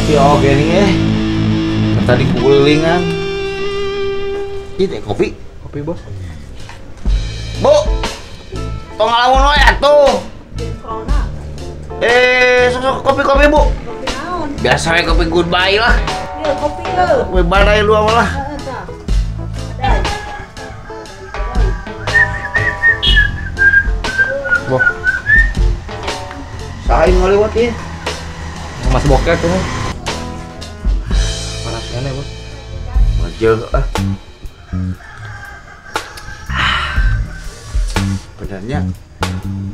Kopi oge nih eh. Tadi kulilingan. Ieu teh kopi. Kopi, Bos. Bu. Tong ngalamun wae atuh. Corona. Sok kopi-kopi, Bu. Kopi naon? Biasa we kopi goodbye lah. Ieu kopi leuh. Kopi badai lu lah. Heeh tah. Badai. Boh. Saha nu ngaliwat ieu? Mas bokeh tuh. Panas keneh, Bos. Wajah ah. Benernya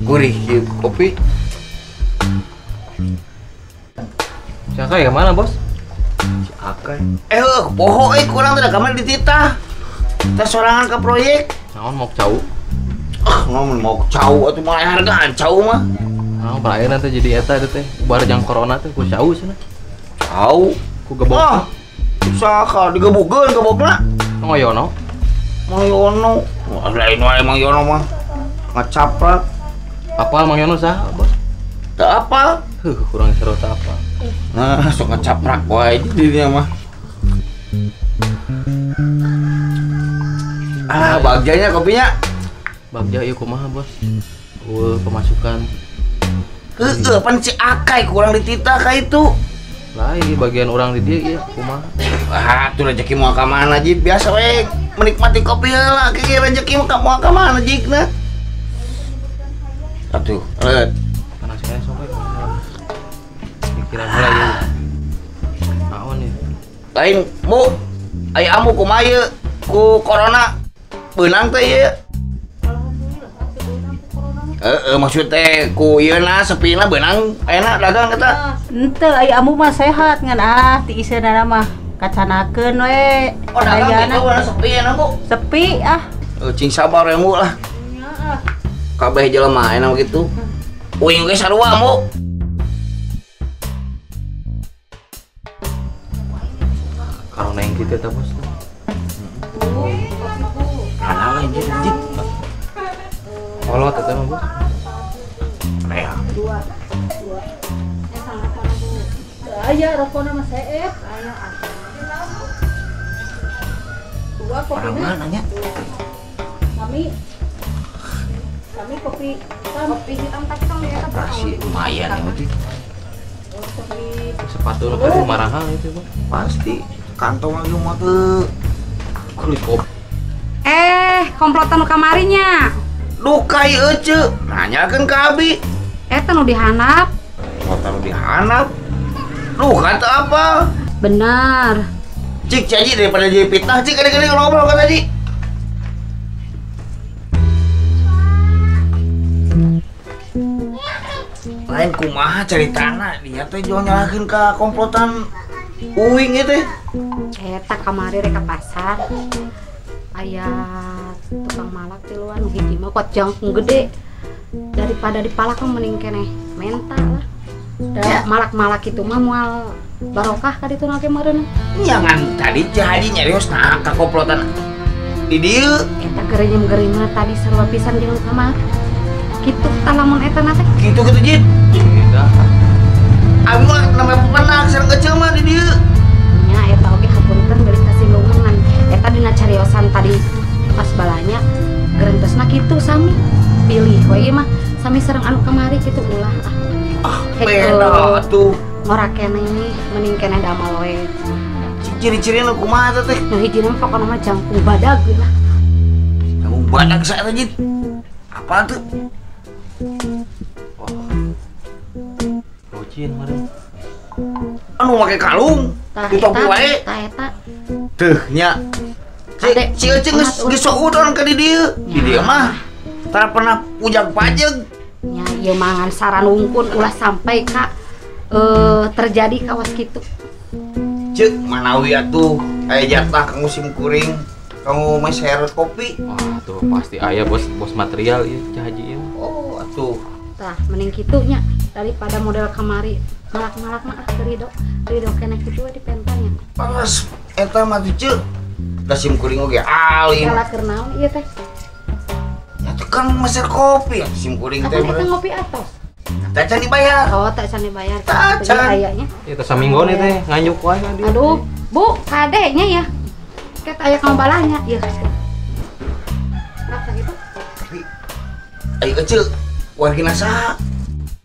gurih ieu kopi. Si Akay kemana, Bos? Si Akay. Poho euy kurang teh kamari dititah. Teh sorangan ke proyek. Naon mau cau? Ah, ngomong mau cau atuh mah hargaan cau mah. Naon baraeuna teh jadi eta teh. Ubar jang corona teh ku cau cenah. Cau ku gebok. Ah, usaha digebukeun gebokna. Mang Yono. Mang Yono. Wah, lain wae Mang Yono mah. Ngacaprak. Apal Mang Yono saha, Bos? Teu apal. Heuh, kurang seru teu apal. Nah, sok ngacaprak wae dirinya mah. Ah, bagjanya kopinya. Bagja ieu kumaha, Bos? Eueuh pemasukan. Heueuh, pan si Akay kurang dititah ka itu. Lain bagian orang di dieu ieu kumaha? Ah, tuh rezeki moal ka mana ji? Biasa we menikmati kopi heula, kieu rezeki moal ka mana jigna. Atuh, leut. Panas keneh sok we. Pikiran heula ieu. Naon ieu? Lain, Bu. Aya ambu kumaha ieu? Ku corona beunang teh ieu. Alhamdulillah atuh beunang ku corona mah. Heeh, maksud teh ku ieuna sepina beunang enak dagang eta. Henteu aya ambu mah sehat ngan ah tiiseunana mah kacanakeun we. Oh, dagang gitu warna sepi enak, Bu. Sepi ah. Cing sabar ya, Bu lah. Nya ah. Kabeh jelema enak gitu. Uing ge sarua, Bu. Karena yang gitu eta, Bos. Alah anjir anjir. Kolot eta mah, Bos. Rea. Dua. Aya rokona mah seep, aya dua kopi. Orang mana nya? Kami kopi hitam. Kopi hitam tapi kan eta pasti lumayan ya berarti. Sepatu nu tadi marahan itu, Bos. Pasti kantong lagi mah teu kulit kopi. Komplotan nu kamarinya. Duka ieu ceu, nanyakeun ka abi. Eta nu dihanap. Komplotan nu dihanap. Duh, kata apa? Benar. Cik caji daripada jadi fitnah, cik kali-kali ngobrol kan tadi. Lain kumaha ceritana dia teh jual nyalahin ke komplotan uing ieu teh. Eta kamari rek ka pasar. Aya tukang malak tiluan hiji mah kuat jangkung gede. Daripada dipalak mah mending keneh menta lah. Da malak-malak itu mah moal barokah ka ditu nake meureun. Jangan tadi Ceu Haji nyarios nah ka komplotan di dieu. Eta geurenyem-geurenyemna tadi sarua pisan jeung kamari. Kitu tah lamun eta na teh. Kitu-kitu jit. Beda. Abi mah namanya penak sareng kecil mah di dieu. Nya eta oge hapunten beulis kasinggungan ngan eta dina cariosan tadi pas balanya gerentesna kitu sami. Pilih we ieu mah sami sareng anu kamari kitu ulah ah. Ah, beda atuh. Ngora keneh mending keneh damal we. Ciri-cirina kumaha teh? Nu hijina mah pokona mah jangkung badag we lah. Jangkung badag saeta jit. Apaan tuh? Wah. Rocin meureun. Anu make kalung, ditopi wae. Tah eta. Teuh nya. Si Ece geus soudon ka di dieu. Di dieu mah tara pernah pujag-pajeg. Nya ieu mangan saran wungkun ulah sampai ka terjadi kawas kitu. Ceuk manawi atuh aya jatah ka musim kuring kamu meser kopi. Wah, tuh pasti aya bos bos material ieu Ceu Haji ieu. Oh, atuh. Tah, mending kitu nya daripada model kamari malak-malak mah ridho ridho keneh kitu we dipentanya. Pas eta mah tuh Ceuk. Da sim kuring oge alim. Salah keur naon ieu teh? Ya tukang meser kopi sim kuring teh. Eta ngopi atos. Teh can dibayar. Oh, teh can dibayar. Teh can. Ayanya. Ieu teh saminggon ieu teh nganyuk wae ka dieu. Aduh, Bu, kade nya ya. Ket aya kambalahnya ieu. Kenapa gitu? Tapi ayo kecil wargina saha?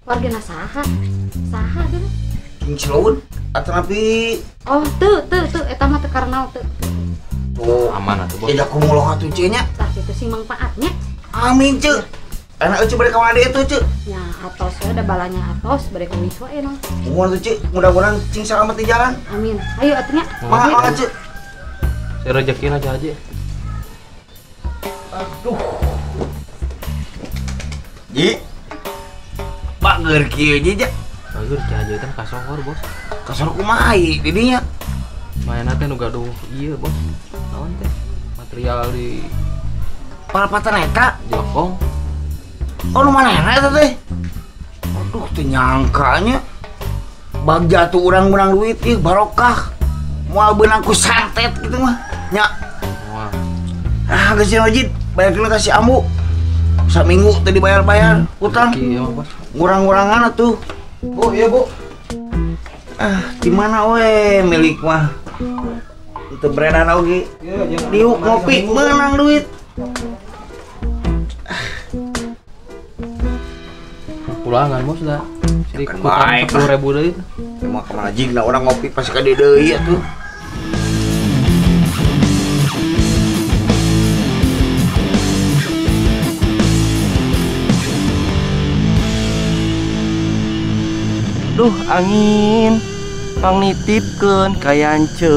Wargina saha? Saha dulu. King Cilawud atau napi? Oh, teu teu teu eta mah teu karena teu. Tuh, aman atuh, Bos. Tidak kumuloh atuh ceu nya. Tah kitu sing mangfaatnya. Amin, ceu. Enak euy bade ka mana deui tuh, ceu? Nya atos we da balanya atos bade kuis wae no. Muhun tuh, ceu. Mudah-mudahan cing selamat di jalan. Amin. Ayo atuh nya. Mangga mangga, ceu. Saya rezekina aja aja. Aduh. Ji. Bager kieu ji, ja. Bager cah aja teh kasohor, Bos. Kasohor kumaha ieu di dinya? Mainna teh nu gaduh ieu, Bos. Naon teh? Material di parapatan eta Jokong. Oh, nu manehna eta teh? Aduh, teu nyangkanya. Bagja tuh urang menang duit ih barokah. Moal beunang ku santet gitu mah. Nya. Moal. Ah, geus wajib bayar dulu ka si Ambu. Saminggu teh dibayar-bayar hutang. Iya, Bos. Ngurang-ngurangan atuh. Bu, iya, Bu. Ah, di mana we milik mah? Teu beredar oge. Diuk ngopi menang duit. Pulangan, Bos, dah. Jadi 10.000 deui. Emang kemana jigna orang ngopi pasti ka dieu deui atuh. Duh angin pangnitipkeun ka Yance.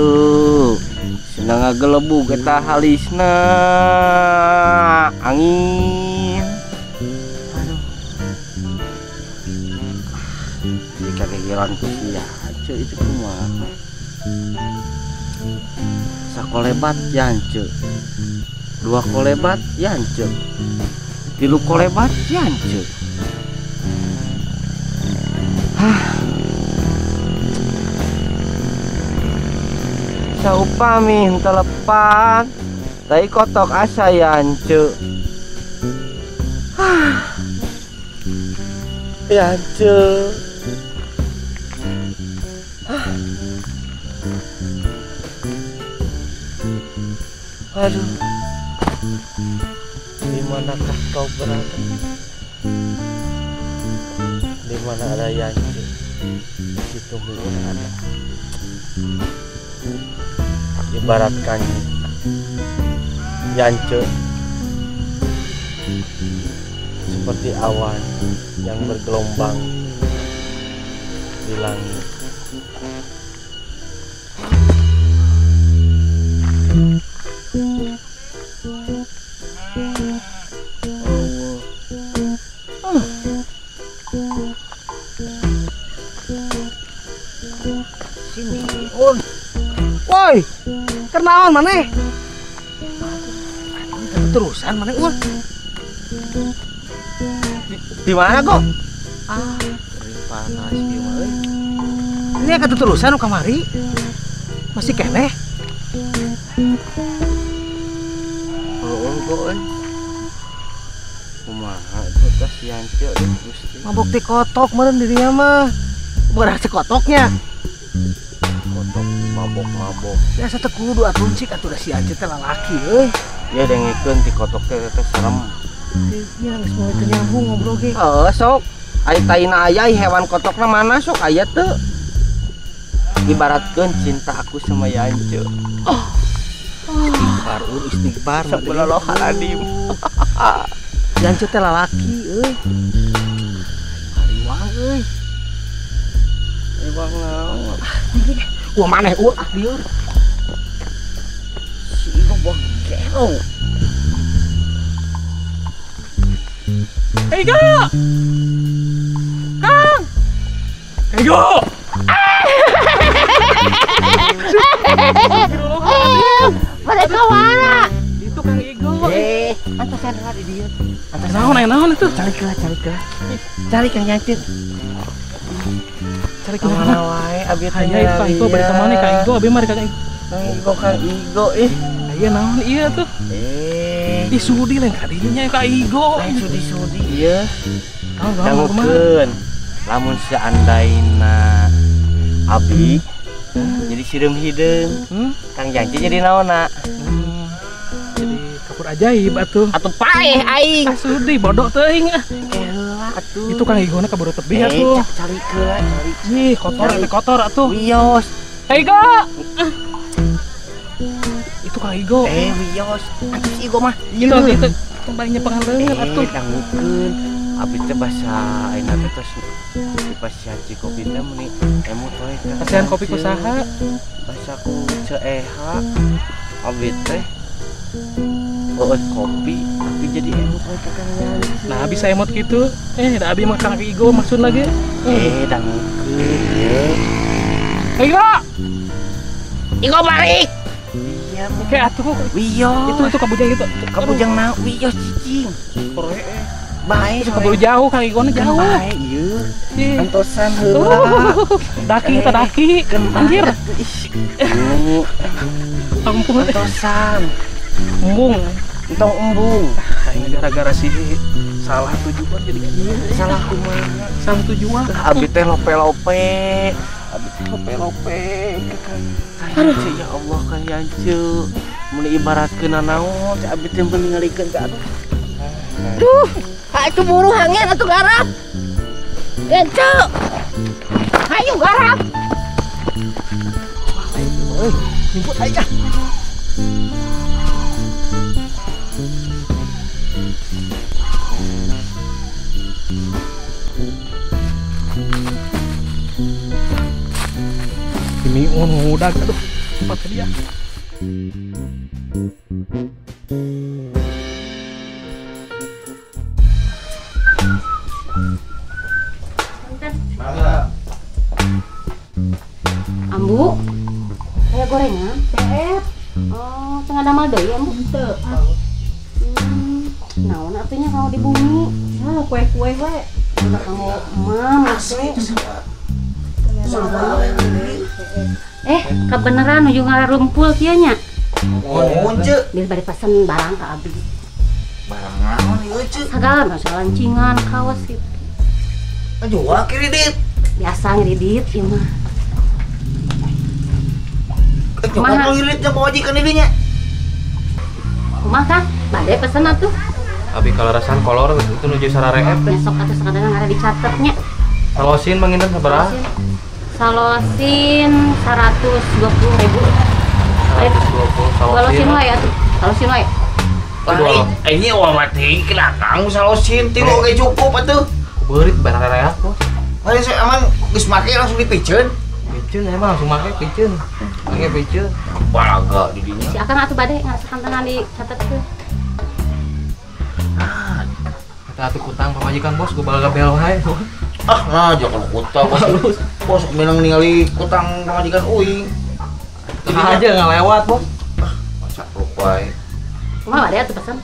Senang ngagelebug eta halisna angin. Aduh. Jika kegiran ku si Yance itu kumaha. Sakolebat Yance. Dua kolebat Yance. Tilu kolebat Yance. Saupami henteu lepat tai kotok asa Yance. Yance. Aduh. Di manakah kau berada? Di mana ada Yance, di situ belum ada. Ibaratkan Yance seperti awan yang bergelombang di langit. Sini, Un. Woi, kenaon maneh? Terusan maneh, Un. Di mana kok? Ah, kering panas ieu mah euy. Ini keterusan nu kamari. Masih keneh. Oh, kok euy. Kumaha itu tas Yance euy Gusti. Mabok ti kotok meureun di dinya mah. Berasa kotoknya. Kotok mabok-mabok. Biasa teu kudu atuh cik atuh da si Yance teh lalaki euy. Ya dengekeun ti kotok teh teh serem. Nya geus mulai teu nyambung ngobrol ge. Heuh sok. Ai taina aya hewan kotokna mana sok aya teu? Ibaratkeun cinta aku sama Yance. Oh. Istighfar, istighfar. Astagfirullahaladzim. Yance teh lalaki euy. Hariwang euy. Hariwang naon? Wah maneh eueuh ah lieur. Si Igo bogero. Hey, Igo! Kang! Igo! Mereka mana? Itu Kang Igo. Antosan lah di dia. Antosan naon aya naon itu? Cari ke, cari ke. Cari Kang Yance. Cari ke mana wae abi teh. Aya Kang Igo bari ka mana Kang Igo abi mah Kang Igo. Kang Igo Kang Igo ih. Aya naon ieu tuh? Ih sudi lain ka dinya Kang Igo. Lain sudi-sudi ieu. Dangukeun. Lamun seandaina abi jadi sireum hideung, Kang Jance jadi naonna? Jadi kapur ajaib atuh. Atuh paeh aing. Ah sudi bodoh teuing ah. Heula atuh. Itu Kang Igona kaburu tebih atuh. Cari heula, cari. Ih, kotor teh kotor atuh. Wios. Hey, Igo. Itu Kang Igo. Wios. Atuh si Igo mah. Itu itu paling nyepengan leungeun atuh. Dangukeun. Abi teh basa ayeuna teh tos dipasihan kopi teh meuni emut we ka. Pasihan kopi ku saha? Basa ku Ceu Eha. Abi teh eueut kopi tapi jadi emut we ka Kang Yance. Nah, bisa emot kitu. Da abi mah Kang Igo maksud lagi. Dangukeun ieu. Igo. Igo balik. Iya, oke atuh. Wios. Itu kabujang itu. Kabujang naon? Wios cicing. Koree. Bae, itu keburu jauh Kang Igona jauh. Bae ieu. Antosan heula. Daki teh daki. Anjir. Ampun antosan. Embung. Entong embung. Ini gara-gara si salah tujuan jadi kieu. Salah kumaha? Salah tujuan. Abi teh lope-lope. Abi teh lope-lope ka Kang Yance ya Allah Kang Yance. Mun ibaratkeun naon cek abi teh meningalikeun ka aduh. Duh, itu buru hangin atuh garap. Yance. Hayu garap. Euy, jemput aing ah. Ini udah aduh, tempat dia. Ambu, kayak gorengan? CF. Oh, tengah damal deui ambu? Henteu. Naon atunya kalau di bumi? Ya, kue-kue we. Udah kamu emam we. Kebeneran nuju ngararumpul kieu nya. Mohon ceu. Biar bade pesen barang ka abi. Barang naon ieu ceu? Sagala masalah lancingan kaos gitu. Jual kredit. Biasa ngredit ieu mah. Kumaha kreditnya pamajikan ieu nya? Kumaha Kang? Bade pesen atuh. Abi kalarasan kolor itu nuju sarareep teh. Besok atuh sakadang ngara dicatet nya. Salosin manginten sabaraha? Salosin 120.000. 120 salosin wae atuh. Salosin wae. Lain, ini wah mati kelakang salosin tilu oge cukup atuh. Beurit barareak bos. Lain saya emang geus make langsung dipiceun. Piceun emang langsung make piceun. Make piceun. Balaga di dinya. Si akang atuh bade ngarasakan tenan dicatetkeun. Ah, eta atuh kutang pamajikan bos, gua balaga bel wae. Ah, nah jangan kutang bos. Bos menang ningali kutang pamajikan uing. Tengah aja nggak lewat bos. Ah, masa wae. Kumaha bade atuh pesen?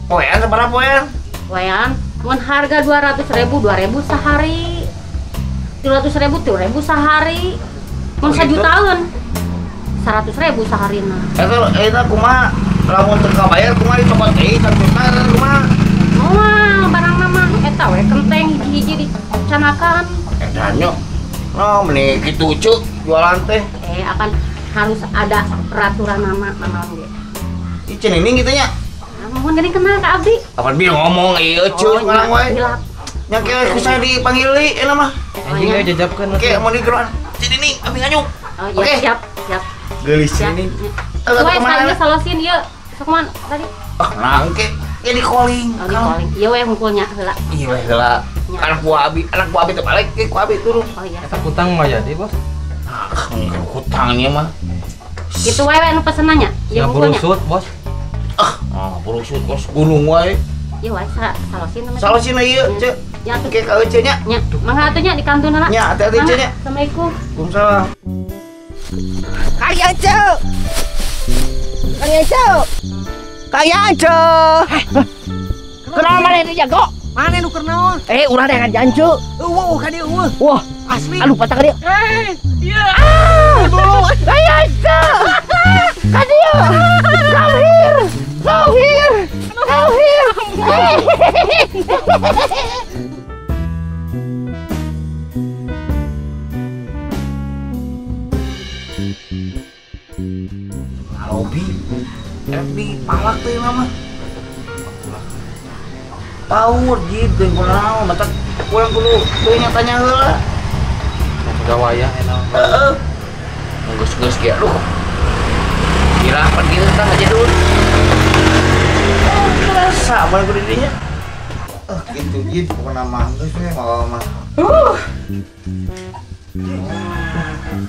Poean sabaraha poean? Poean mun harga 200.000, 2.000 sehari. 300.000, 3.000 sehari. Mun sajutaan 100.000 saharina. Eta kumaha? Lamun teu kabayar kumaha dicokot deui sajuta kumaha? Moal barang mah eta we kenteng hiji-hiji dicanakan. Edan nya. Nah, meni kitu ceuk jualan teh. Akan harus ada peraturan nama naon ge. Ih cenining kitu nya. Mun geuning kenal ka abdi. Apan bi ngomong ieu ceuk ngarang wae. Nya ke ku saya dipanggil deui eta mah. Anjing ge jajabkeun. Oke, mun digeroan. Cenining abdi nganyuk. Oh iya, siap, siap. Geulis cenining. Wae saja salosin ieu. Sok man tadi. Ah, nah engke ya di calling. Oh, di calling. Ieu we hungkulnya heula. Iya we heula. Anak buah abi, anak buah abi teh balik ke ku abi turun. Oh iya. Eta kutang mah jadi, Bos. Ah, kutangnya mah. Kitu wae we anu pesenannya. Ieu hungkulnya. Burusut, Bos. Ah, burusut kos gunung wae. Ieu wae salosin namanya. Salosin ieu, Ceu. Ya atuh. Oke, ka Ece nya. Nya, mangga atuh nya di kantun heula. Nya, hati-hati Ece nya. Assalamualaikum. Waalaikumsalam. Kang Yance. Kang Yance. Kang Yance. Kenal mana itu jago? Mana nu keur naon? Urang dengan Yance. Eueuh ka dieu eueuh. Wah, asli. Aduh, patah ka dieu. Iya. Aduh, Kang Yance. Ka dieu. Come here. Come here. Come here. Palak teh mah. Power gitu kunaon matak urang kudu teu nyatanya heula. Gawaya enak. Heeh. Geus-geus ge aduh. Kira apa gitu tah aja dulu. Kerasa balik ke dinya. Gitu gitu pokoknya mah geus we mawa mah.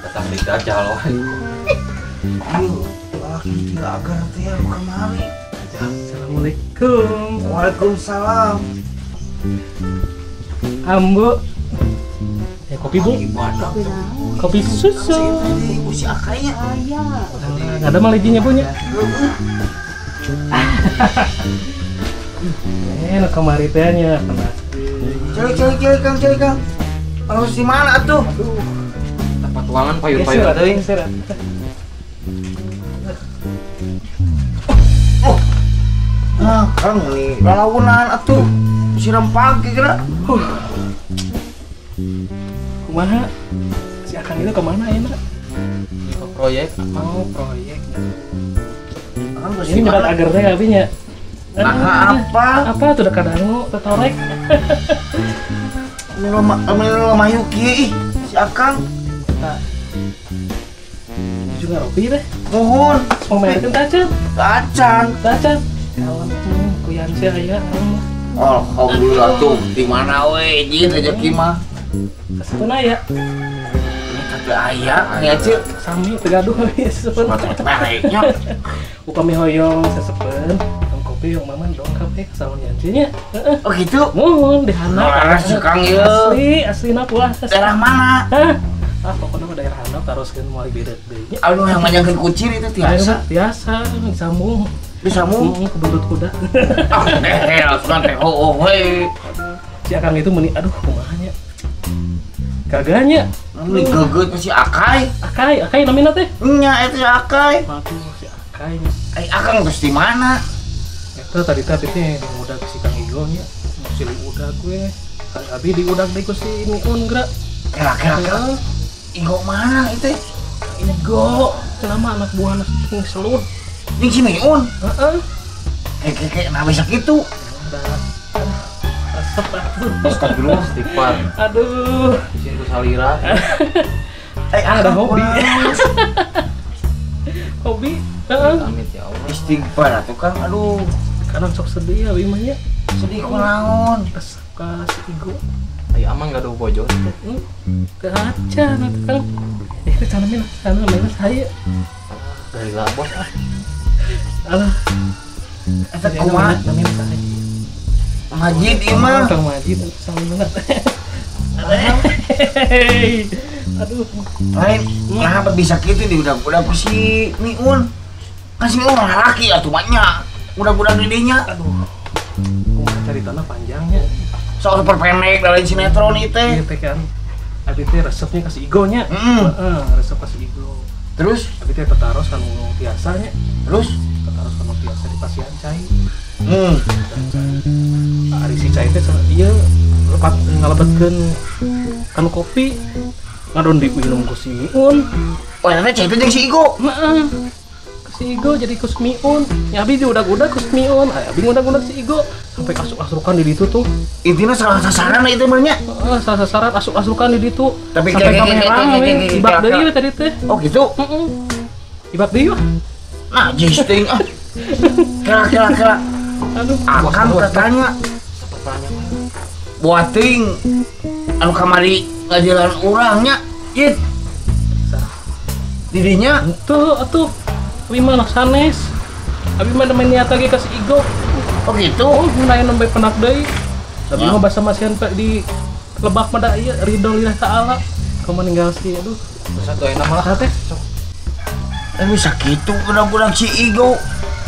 Tetap digajal wae. Aduh, laki tidak agar teh ya kemari. Assalamualaikum. Waalaikumsalam. Ambo. Ya kopi bu. Kopi susu. Nggak ada malah izinnya punya. Enak kemari tehnya. Cari kang, cari kang. Harus di mana tuh? Tempat ruangan payun-payun teuing. Nah, kang nih launan atuh. Siram pagi kira. Kumaha? Si Akang itu kemana ya, Nak? Ke proyek. Oh, proyek. Ini nyebat agar teh abinya. Nah, apa? Apa tuh kadangu tetorek? Ini lemah kieu ih, si Akang. Nah. Juga ngopi deh. Mohon. Mau merekeun tacan? Tacan. Tacan. Kalem kuyan sia aya. Alhamdulillah tuh di mana we jeung rezeki mah. Kasepun aya. Ini teu aya nya ceu. Sami teu gaduh sesepeun. Mereknya. Upami hoyong sesepeun, tong kopi yang maman dongkap ka salon Yanci nya. Heeh. Oh gitu. Muhun di handap. Nah, Kang ieu. Asli, aslina pulah. Daerah mana? Hah? Ah, pokoknya mah daerah handap taroskeun moal beda deui nya. Anu yang manjangkeun kucir itu tiasa. Tiasa disambung. Disambung ke buntut kuda. Ah, langsung teh oh we. Si Akang itu meni aduh kumaha nya. Kagaknya. Meni gegeut si Akai. Akai, Akai namina teh? Nya eta si Akai. Aduh, si Akai. Ai Akang terus di mana? Eta tadi teh teh diudag si Kang Igo nya. Silih udag we. Abi diudag deui ku si Miun geura. Kela kela kela. Igo mana itu? Igo, selama anak buah anak selud. Ini si Miun? Heeh. Kayak nah bisa gitu. Resep atuh. Astagfirullah, istighfar. Aduh, isin ku salira. Ada hobi. Hobi. Heeh. Amit ya Allah. Istighfar atuh Kang. Aduh, kadang sok sedih ya abi mah nya. Sedih kunaon? Resep ka si Igo. Ayo amang gaduh bojo teh. Teu acan atuh Kang. Itu sana mina, sana mina saya. Dari lah bos ah. Alah. Eta kumaha? Namina saya. Majid ieu mah. Kang Majid sama. Aduh. Lain, kenapa bisa gitu di udah-udah ku si Miun? Kan si Miun laki atuh banyak. Udah-udah didinya. Aduh. Kumaha caritana panjangnya. Soal super pendek lain sinetron ieu teh. Ieu teh kan. Abi teh resepnya kasih Igo nya. Heeh, resep kasih Igo. Terus abi teh tetaros kan biasa nya. Terus tetaros kan biasa di pasian cai. Ari si cai teh ieu lepat ngalebetkeun kanu kopi ngadon diminum ku si Miun. Oh, eta cai teh jeung si Igo. Heeh. Si Igo jadi ku si Miun. Ya abi diudag-udag ku si Miun. Abi ngudag-udag si Igo sampai asuk-asukan di ditu tuh. Intinya salah sasaran itu mah nya. Heeh, salah sasaran asuk-asukan di ditu. Tapi sampai kamerang we ibak deui we tadi teh. Oh gitu. Heeh. Ibak deui wah. Nah, jisting ah. Kira-kira. Aduh, Akang katanya buating anu kamari ngajalan urangnya. Yit. Didinya tuh atuh abi mah anak sanes. Abi mah main niat lagi kasih Igo. Oh gitu. Oh, lain nembe penak deui. Abi mah basa masihan di lebak mah da ieu ridho lillah taala. Kumaha ninggal si aduh. Satu enak malah teh. Bisa kitu udah-udah si Igo.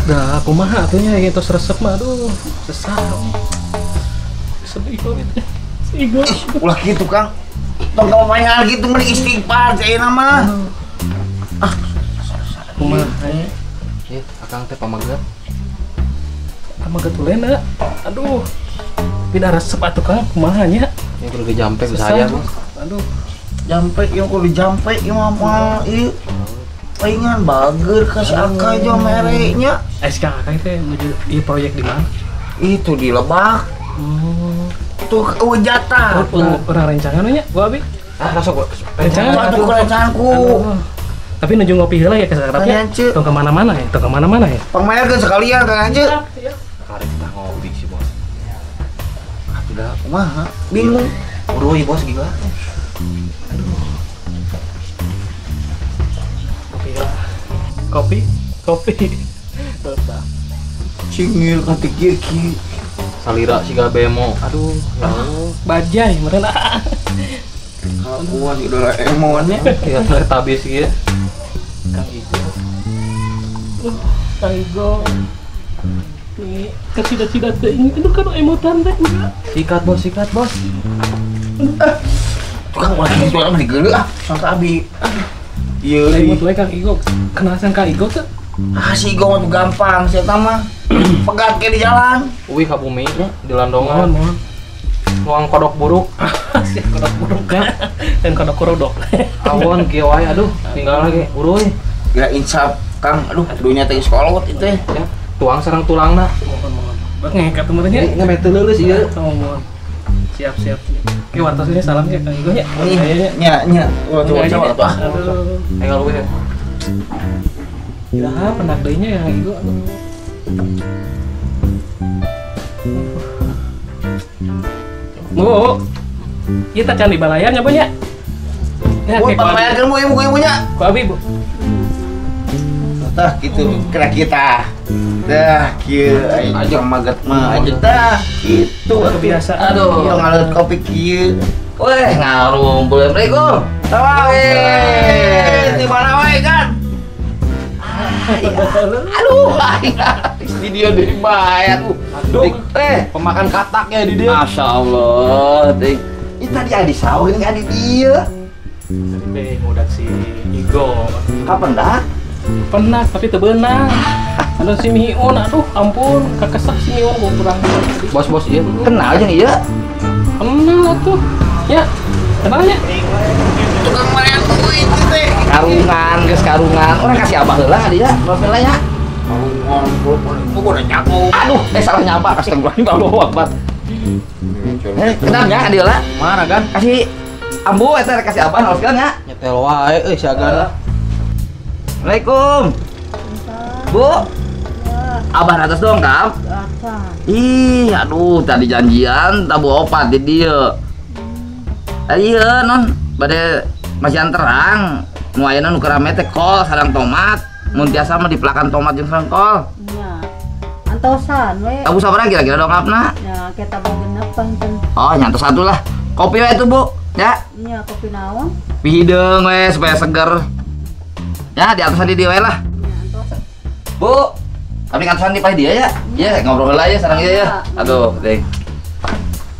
Dah kumaha atuh nya tos resep mah aduh sesah. Sedih banget si Igo. Ulah kitu Kang. Tong kamu gitu mending istighfar cai mah. Ah. Kumaha? Eh, Akang teh pamaget. Pamaget tulena. Aduh. Pindah resep atuh Kang, kumaha nya? Ini kudu dijampe ku saya, Bos. Aduh. Jampe ieu kudu dijampe ieu mah moal ieu. Palingan bager ka si Akay jeung mere nya. Si Kang Akay teh nuju ieu proyek di mana? Itu di Lebak. Tuh eueuh jatah. Urang rencangan nya, Bu Abi. Ah, masuk rencangan atuh rencanganku. Tapi nuju ngopi heula ya ke sakarepnya. Tong ke mana-mana ya, tong ke mana-mana ya. Pangmayarkeun sekalian Kang Ance. Karek kita ngopi sih, Bos. Ah, tidak kumaha? Bingung. Uruy, Bos, gila. Aduh. Kopi lah. Kopi, kopi. Tetap. Cingil katik kieu. Salira siga bemo. Aduh, ya Allah. Bajai meureun. Kakuan idola emonnya. Ya tabis kieu. Kang Igo. Kang Igo. Nih, kesida-sida teh ini aduh kan emotan teh udah. Sikat, Bos, sikat, Bos. Tukang ulah kitu mah digeuleuh ah, sama abi. Ieu emot we Kang Igo. Kenal sang Kang Igo teh? Ah, si Igo mah gampang, si eta mah. Pegat ke di jalan. Uih ka bumi di landongan. Mohon. Nuang kodok buruk. Si kodok buruk kan. Dan kodok korodok. Awon kieu wae aduh, tinggal lagi uruy. Gila insaf Kang, aduh dunya teh geus kolot itu ya. Tuang sareng tulangna. Mohon mohon. Bak ngeket temennya. Nggak teu leuleus ieu. Mohon. Siap siap. Oke, wartosnya salam ya Kang Igo nya. Nya nya. Wah, coba coba atuh. Aduh. Enggal leuwih. Iraha pendak deui nya Kang Igo. Bu, kita can di balayan ya, Bu nya. Ya, Bu, pangbayarkeun Bu ibu ibunya. Ku abi, Bu. Tah gitu kira kita. Dah kieu aja maget mah aja tah gitu kebiasaan. Aduh, ngaleut kopi kieu. Weh, ngarumpul. Assalamualaikum. Weh, di mana wae kan? Aduh, di dia deui bae atuh. Aduh, pemakan kataknya di dia. Masya Allah, teh. Ini tadi ada di sawah, ini ada di dia. Teh, udah si Igo. Kapan dah? Pernah, tapi tebenang. Aduh si Miun, aduh ampun, kakesah si Miun gua kurang. Bos-bos iya, kenal jeung iya? Kenal atuh. Ya, kenalnya. Tukang mayan duit teh. Karungan, geus karungan. Orang kasih abah heula dia, bos heula nya. Karungan, gua udah nyaku. Aduh, salah nyapa, astagfirullahaladzim, Allahu Akbar. Kenal nya dia lah? Mana kan? Kasih ambu eta kasih abah harus kan nya? Nyetel wae euy siaga. Assalamualaikum. Bu. Abah atas dong, Kang. Ih, aduh, tadi janjian tabu opat di dieu. Iya, non, bade masihan terang. Nu ayeuna nu rame teh kol sareng tomat. Mun tiasa mah dipelakan tomat jeung sareng kol. Nya. Antosan we. Tabu sabaraha kira-kira dongkapna? Nya, kita tabu genep panten. Oh, nyantos satu lah. Kopi we itu, Bu. Ya. Nya, kopi naon? Pihideung we supaya seger. Ya, di atasan di dia we lah. Bu, kami ngatasan di dia ya. Ya, ngobrol lah ya sareng ieu ya. Aduh, deh.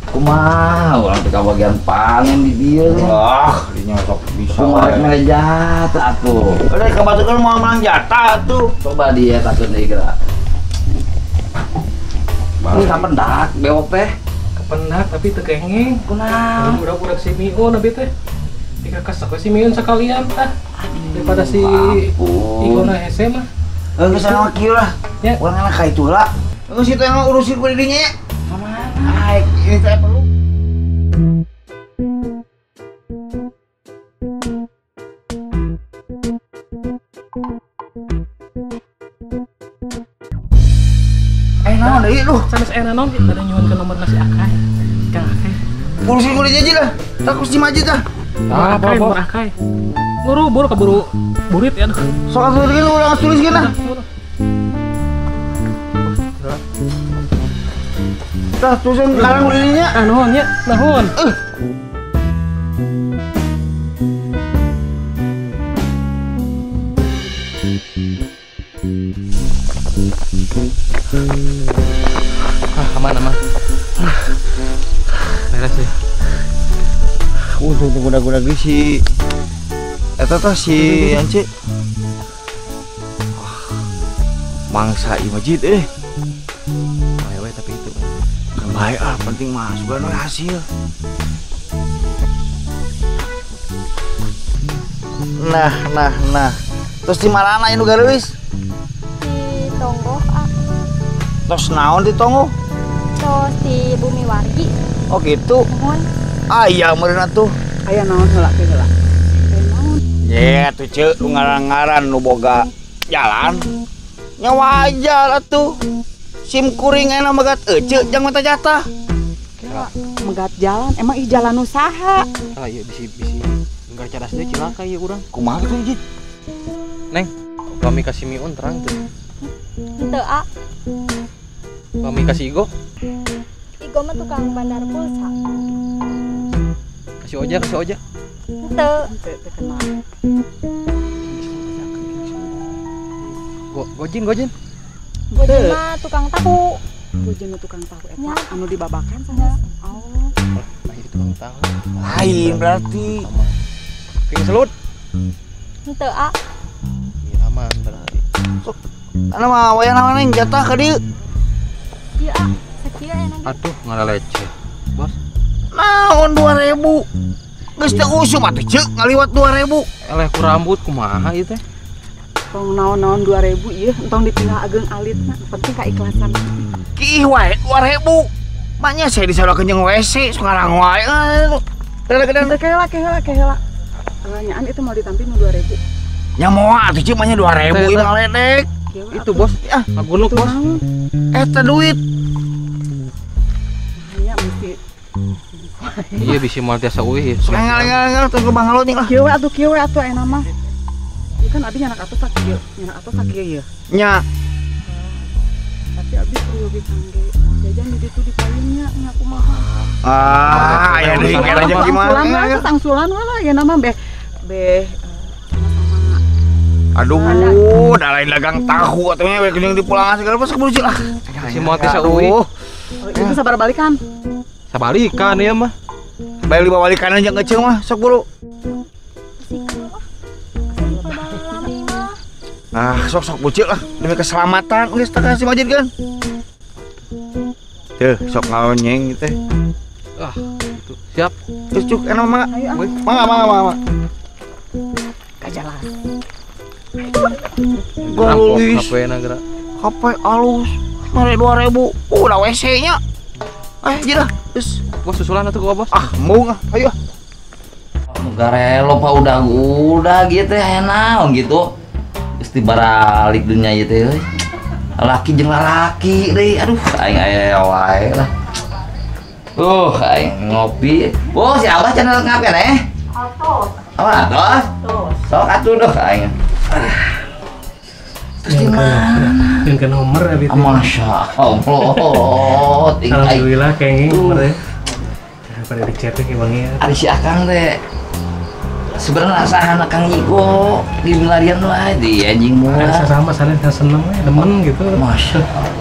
Kumaha urang teh kabagian panen di dieu. Wah, dinya sok bisa. Kumaha rek mere jatah atuh. Udah kabatukeun moal menang jatah atuh. Coba dia takut deui geura. Ini kapendak bewok teh. Kependak tapi teu kenging. Kunaon? Budak-budak si Miun abi teh. Dikakesek we si Miun sekalian tah. Daripada si Igona hese mah. Geus anu kieu lah. Ya. Urang enak ka itu lah. Geus itu emang urusin ku didinya ya. Kamana? Ini saya perlu. Naon deui lu? Sanes naon pada nyuhunkeun nomor nasi Akay. Kang Akay. Urusin ku didinya lah. Tak kusi majid lah. Ah, Akay, nomor Akay. Buru, buru keburu burit ya. Sok atuh tuliskeun urang tuliskeun lah. Tah tulisan karang ulinya. Ah, nuhun nya, nuhun. Ah, aman aman. Beres ya. Untung teu guda-guda geus si eta tah si Ance. Mangsa ieu masjid eh. Bae we tapi itu. Bae ah, penting mah sugan we hasil. Nah, nah, nah. Terus di mana anu gareulis? Di Tonggoh ah. Terus naon di Tonggoh? Terus di Bumi Wargi. Oh gitu. Nuhun. Aya meureun atuh. Aya naon heula ke heula. Aya naon? Ye atuh ceuk nu ngaran-ngaran nu boga jalan. Nya wajar atuh. Sim kuring ayeuna megat eceu jang minta jatah. Kira megat jalan, emang ih jalan usaha. Ah iya bisi enggak cadas deui cilaka ieu urang. Kumaha kitu Jit? Neng, kami kasih miun terang tuh. Henteu ah. Kami kasih Igo. Igo mah tukang bandar pulsa. Kasih Oja, kasih Oja. Henteu. Henteu kenal. Gojin, gojin. Gojin mah tukang tahu. Gojin mah tukang tahu eta anu dibabakan sanes. Oh. Nah, itu tukang tahu. Lain berarti. King selut. Henteu ah. Aman berarti. Sok, ana mah wayah naon neng jatah ka dieu. Ieu ah, sakieu aya nang. Aduh, ngalalece. Bos. Naon 2000? Geus teu usum atuh ceuk ngaliwat 2000. Eleh ku rambut kumaha ieu teh? Tong naon-naon 2000 ieu entong ditinggal ageung alitna, penting kaikhlasan. Kiih wae 2000. Maknya saya disalokeun jeung WC sok ngarang wae. Gedan-gedan keheula keheula keheula. Nyaan itu mau ditampi nu 2000. Nya moal atuh ceuk mah nya 2000 ieu ngaledek. Itu bos, ah ngagunuk bos. Eta duit. Nya mesti. Iya bisi moal tiasa eueuh. Sok ngal-ngal tong ke bangalo nih lah. Kieu we atuh kieu we atuh ayeuna mah. Ieu kan abi nyanak atuh sakieu, nyanak atuh sakieu ieu. Nya. Tapi abi perlu kangge jajan di ditu di payunnya nya kumaha. Ah, aya deui kira jeung gimana? Angsulan we lah ayeuna mah beh beh. Aduh, dah lain dagang tahu atuh nya we kuning dipulangan segala pas keburu lah. Si moal tiasa eueuh. Itu sabar balikan. Sabalikan ieu mah. Bae lima balikan aja ngeceung mah sok buru. Ah, sok-sok bucil lah demi keselamatan geus teh kasih Majid kan. Tuh, sok ngonyeng teh. Ah, gitu. Siap. Terus cuk enak mangga. Mangga mangga mangga. Kajalan. Galulis. HP na geura. HP alus. Mare 2000. Udah WC-nya. Jilah. Terus bos susulan atuh ke bos. Ah, mau ah. Ayo. Garelo pa udah gitu aya naon gitu. Geus dibaralik dunya ieu teh euy. Lalaki jeung lalaki deui. Aduh, aing aya wae lah. Aing ngopi. Oh, si Abah channel ngapain eh? Atos. Oh, atos. Sok atuh duh aing. Terus di mana? Yang ke nomor abi teh. Masya Allah. Alhamdulillah kenging nomor ya. Pada di chat ge bang ya. Ari si Akang teh sebenarnya asahan Kang Iko di milarian wae di anjing moal. Sama sanes seneng we demen gitu. Masya Allah.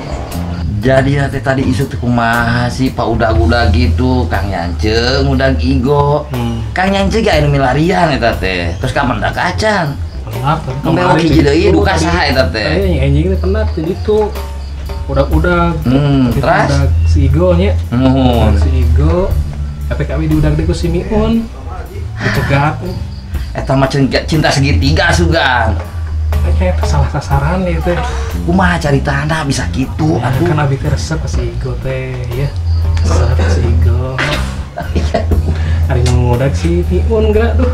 Jadi teh tadi isu teh kumaha sih Pak udag-udag gitu Kang Yance ngudag Igo. Kang Yance ge anu milarian eta teh. Terus ka mendak acan. Pendak kemarin hiji deui duka saha eta teh. Aya anjing teh pendak teh ditu. Udag-udag. Terus si Igo nya. Nuhun. Si Igo PKB diudag deui ku si Miun. Dicegat. Eta mah cinta segitiga sugan. Kayak salah sasaran ya teh. Kumaha caritana bisa gitu ya, atuh. Kan abi teh resep ka si Igo teh ya. Resep ka si Igo. Ari nu ngudag si Miun geura duh.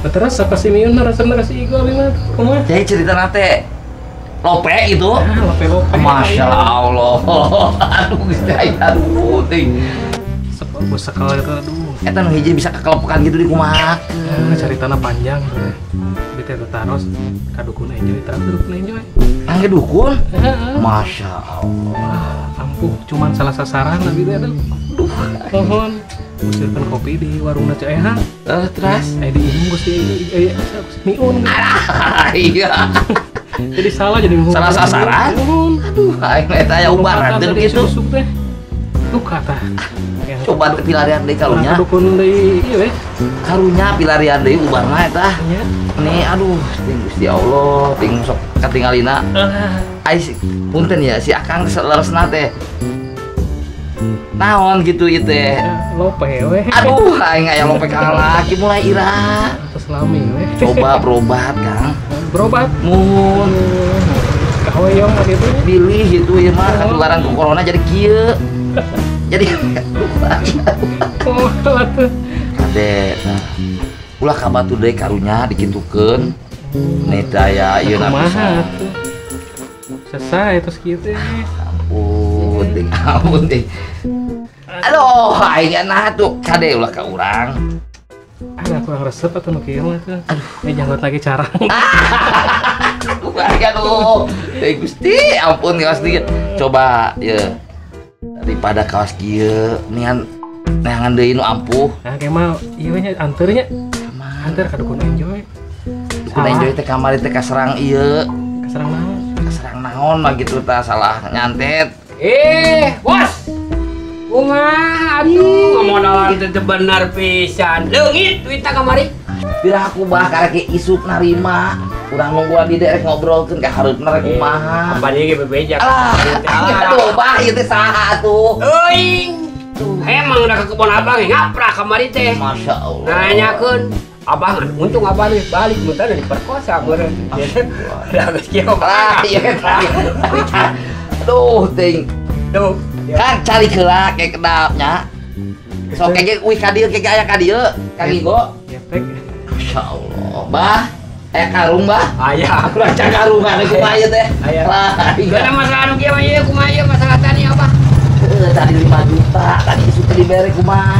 Terus apa si Miun resepna ka si Igo abi mah kumaha? Jadi ceritana teh lope itu. Ah, lope-lope. Masya Allah. Aduh Gusti aduh ting. Bos sekal itu aduh. Eta nu hiji bisa kekelepokan gitu di kumaha. Cari tanah panjang teh. Di teh taros ka dukun enjoy, tah dukun enjoy. Angge dukun? Heeh. Masya Allah. Wah, ampuh cuman salah sasaran abi teh aduh. Duh, nuhun. Musirkeun kopi di warungna Ceu Eha. Terus di imung Gusti Miun. Iya. Jadi salah jadi salah sasaran. Aduh, aing eta aya ubaran teh kitu. Duka tah. Coba pilarian deui karunya. Dukun deui ieu we. Karunya pilarian deui ubarna eta. Nih aduh, ting Gusti Allah, ting sok katingalina. Ai punten ya si Akang leresna teh. Naon gitu ieu teh. Lope we. Aduh, aing aya lope ka lalaki mulai ira. Terus lami we. Coba berobat, Kang. Berobat. Mun kahoyong gitu. Bilih gitu ieu mah katularan ku corona jadi kieu. Jadi oh, atuh. Kade nah. Ulah ka batu deui karunya dikitukeun. Nidaya ieu na kumaha atuh. Selesai terus kieu teh. Ampun, ting ampun ting. Aduh, aing nah tuh kade ulah ka urang. Ada kurang resep atau nu kieu mah tuh. Aduh, ini janggot lagi carang. Aduh, teh Gusti, ampun kawas dieu. Coba ye. Daripada kawas kieu nian neangan deui nu ampuh. Nah, kayak mah ieu nya anteur nya. Anteur ka dukun enjoy. Dukun enjoy teh kamari teh kaserang ieu. Kaserang naon? Kaserang naon mah gitu tah salah nyantet. Bos. Kumaha atuh ngamodalan teh bener pisan. Leungit duitna kamari. Bila aku bah karek isuk narima, urang nungguan di derek ngobrolkeun ka hareupna rek kumaha. Kamari ge bebeja. Aduh, bah ieu teh saha atuh? Euing. Emang udah ke kebon abang ngaprak kamari teh. Masya Allah. Nanyakeun abang untung abang geus balik mun teh diperkosa meureun. Lah geus kieu. Ah, ieu aduh ting. Duh. Kan cari heula ke kedapnya. Sok kege uih ka dieu kege aya ka dieu, ka Gigo. Masya Allah. Bah, aya karung bah. Aya, kurang karungan kumaha ieu teh. Aya. Kana masalah anu kieu mah ieu kumaha ieu masalah tani abah. Tadi 5 juta, tadi isuk teh dibere kumaha.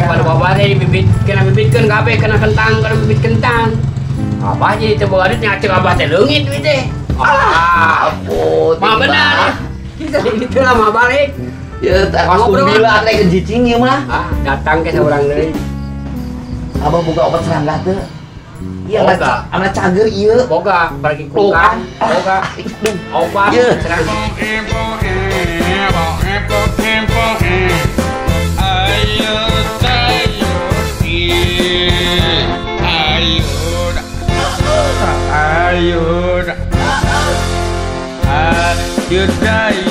Pada bapak teh dibibit, kena bibitkeun kabeh, kena kentang, kena bibit kentang. Abah jadi teu boga duit ngaceng abah teh leungit duit teh. Ah, ampun. Mah bener. Itu lama balik. Ya, ngobrol teh cicing ieu mah. Ah, datang ke seorang deui. Abah boga obat serangga teu? Iya, amna cager ieu. Boga, pergi kungkang. Boga. Obat serangga. Ayo, ayo, ayo, ayo.